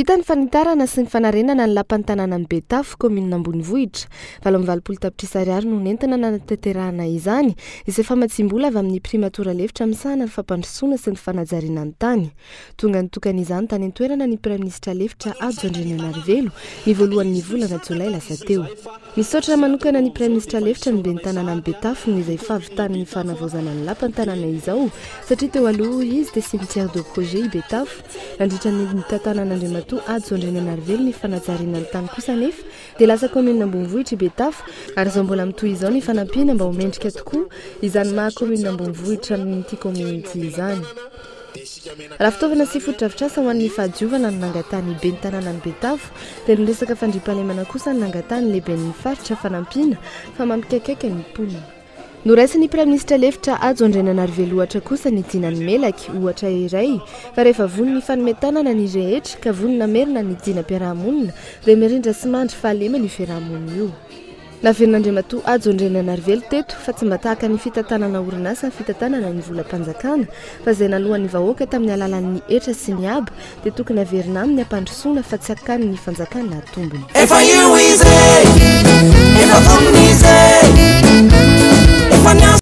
Vita ny fanitarana sy ny fanarenana ny lapan'ny tanànan'i Betafo, kaominina ambonivohitra. 88 tapitrisa ariary no nentina nanatanterahana izany, izay famatsiam-bola avy amin'ny Primatora lefitra misahana ny fampandrosoana sy ny fanajariana ny tany. Tonga nitokana izany tany an-toerana ny Praiminisitra lefitra Hajo Andrianainarivelo ny voalohan'ny volana jolay lasa teo. Nisaotra manokana ny Praiminisitra lefitra ny ben'ny tanànan'i Betafo noho izay fahavitan'ny fanavaozana ny lapan'ny tanàna izao satria teo aloha hoy izy dia cimetière de projet i Betafo. Nandritra ny nitantanan'Andriamatoa Hajo Andrianainarivelo ny fanajariana ny tany kosa anefa dia lasa kaominina ambonivohitra i Betafo ary izao mbola mitohy izao ny fanampiana mba ho mendrika tokoa izany maha kaominina ambonivohitra amin'ity kaominina ity izany. Raha fitaovana sy fotodrafitrasa ho an'ny fahadiovana no nangatahan'ny ben'ny tanànan'i Betafo dia ny resaka fandriampahalemana kosa no nangatahan'ny lehiben'ny faritra fanampiana fa mampikaikaika ny mponina. Noraisin'ny Praiminisitra lefitra Hajo Andriananarivelo ohatra kosa ny dinan'i Melaky, ohatra iray, fa rehefa vonona hifanome tanana ny rehetra ka vonona hamerina ny dinam-piarahamonina dia mirindra sy mandry fahalemana io fiarahamonina io. Naverin'Andriamatoa Hajo Andriananarivelo teto fa tsy mba tahaka ny fitantanana orinasa ny fitantanana ny volam-panjakana fa izay naloan'ny vahoaka tamin'ny alalan'ny hetra sy ny haba dia tokony haverina aminy hampandrosoana fa tsy hakany ny fanjakana tombony. Efa io izy e, efa vonona izy e, efa niantso.